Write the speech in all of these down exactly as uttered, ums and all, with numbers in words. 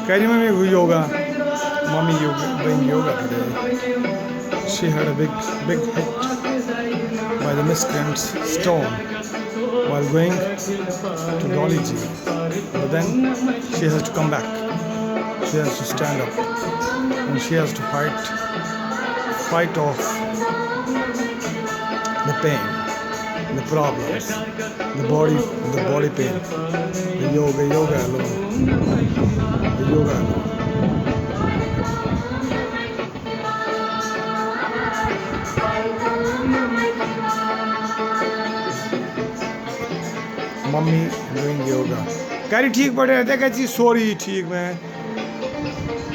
Karima made yoga. Mommy yoga, doing yoga today. She had a big, big hit by the miscreant's stone while going to Dolly G. But then she has to come back. She has to stand up. And she has to fight, fight off the pain, the problems, the body, the body pain, the yoga, yoga alone, the yoga alone. Mommy doing yoga. کَرِ ٹھیٖک پٲٹھۍ، اَتہِ گژھِ سورُے ٹھیٖک، مےٚ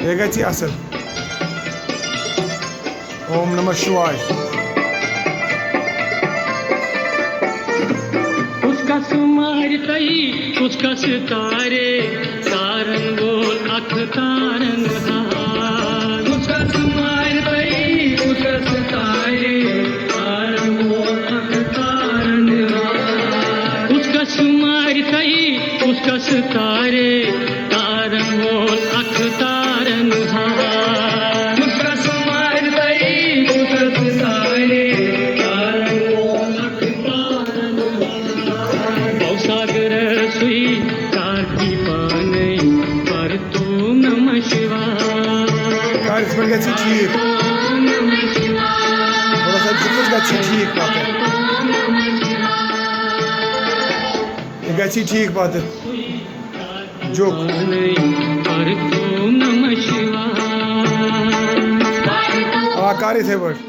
یہِ گژھِ اَصٕل. اوم نمہ شِوائے. کُس کس مارِ تۄہہِ، کُس کس تارِ، تارن وول اکھ تارن ہار. کُس کس مارِ تۄہہِ، کُس کس تارِ، تارن وول اکھ تارن ہار. کُس کس مارِ تۄہہِ، کُس کس تارِ، تارن وول اکھ تارن ہار. کُس کس مارِ تۄہہِ، کُس کس تارِ، تارن وول اکھ تارن ہار. بھو ساگر سُے کارتی پانے، پر توم نمہ شِوائے. کَر یِتھ پٲٹھۍ گژھِ ٹھیٖک؟ تھوڑا سا ذِکر گژھِ ٹھیٖک پَتہٕ. یہِ گژھِ ٹھیٖک پَتہٕ. جُک. پر توم نمہ شِوائے. آ، کَر یِتھَے پٲٹھۍ.